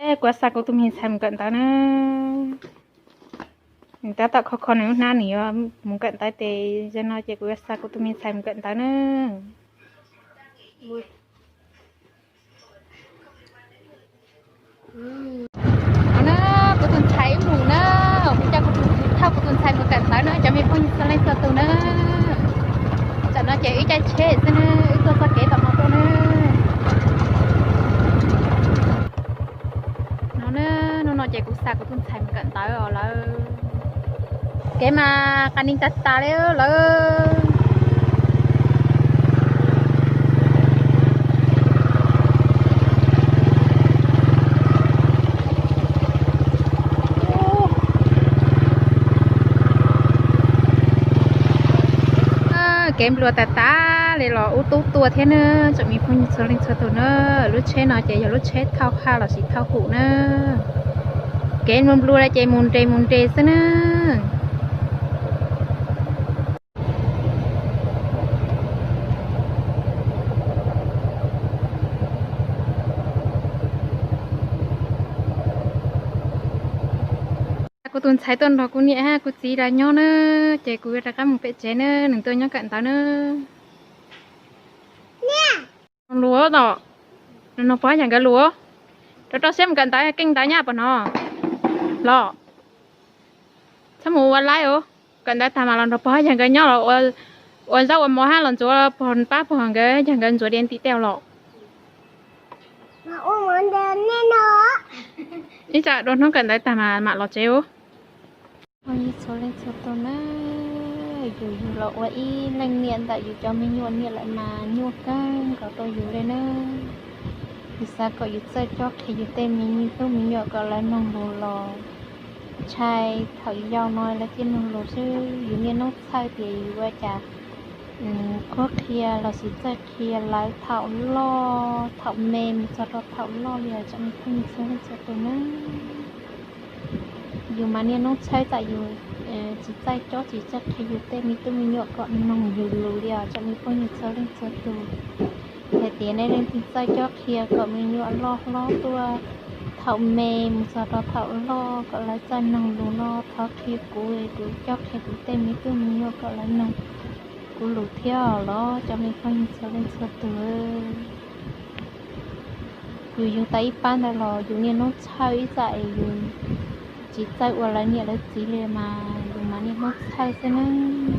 Kuv xa kuv tus me ntxhais mus kawm ntawv na. Nws tab tom kho kho nws lub hnab, nws yuav mus kawm ntawv ces zaum no ces kuv yuav xa kuv tus me ntxhais mus kawm ntawv na. No na, kuv tus ntxhais wb mus na, kuv coj kuv tus, thauj kuv tus ntxhais mus kawm ntawv na cov me phooj ywg txhua leej txhua tus na. Tam no ces wb caij tsheb xwb na, wb tuaj txoj kev tom no tuaj na. No na, hnub no ces kuv xa kuv tus ntxhais mus kawm ntawv os lawv. Kev mas qas ni tas tas li lawv. Kev nplua tas tas li los ub tub tuaj thiab na, tsoom me phooj ywg txhua leej txhua tus na. Lub tsheb no ces yog lub tsheb thauj haj lossis thauj hum na. Kev nplua nplua ces mus nres mus nres xwb na. Kuv tus ntxhais tuaj nrog kuv niam kuv txiv lawv nyob na, ces kuv yuav rov qab mus pem tsev na, nws tuaj nyob kawm ntawv na. Lus tom, no pog yog nkawd lus, rau rau siab mus kawm ntawv keej ntawv nyab pom no los. Txhob mus ua laib os, kawm ntawv tag mas los nrog pog yog nkawd nyob los ua zaub ua mov hab los ntxuav pog pab pog nkawd yog nkawd ntxuav diav ntim tej los. Ib tsam dua hnub kawm ntawv tag mas mam los tsev os. Phooj ywg txhua leej txhua tus na, yus yug los ua ib leej niam ntawm yus cov me nyuam niam lawm mas nyuaj kawg nkaus rau yus li na. Yus xav kom yus txawj cob qhia yus tej me tub me nyuam kom lawv noog lus los ntshai thaum yau no lawv thiaj noog lus xwb. Yus niaj hnub txhawj tias yus ua cas qhuab qhia lossis txawj qhia lawv thaum loj thaum me mus txog rau thaum loj li os tsoom me phooj ywg txhua leej txhua tus na. Yus mas niaj hnub txhawj txawm yus tsis txawj cob tsis txawj qhia yus tej me tub me nyuam kom noog yus lus li os tsoom me phooj ywg txhua leej txhua tus. Hais tias nej leej twg txawj cob qhia kom me nyuam loj hlob tuaj thaum me mus txog rau thaum loj kom lawv txawj noog lus no thov qhia kuv, kuv cob qhia kuv tej me tub me nyuam kom lawv noog kuv lus thiab los cov me phooj ywg txhua leej txhua tus. Yus yug tau ib pab ntawd los yus niaj hnub txhawj ib txam es yus tsis txawj ua lawv niam lawv txiv li mas yus mas niaj hnub txhawj xwb nawb.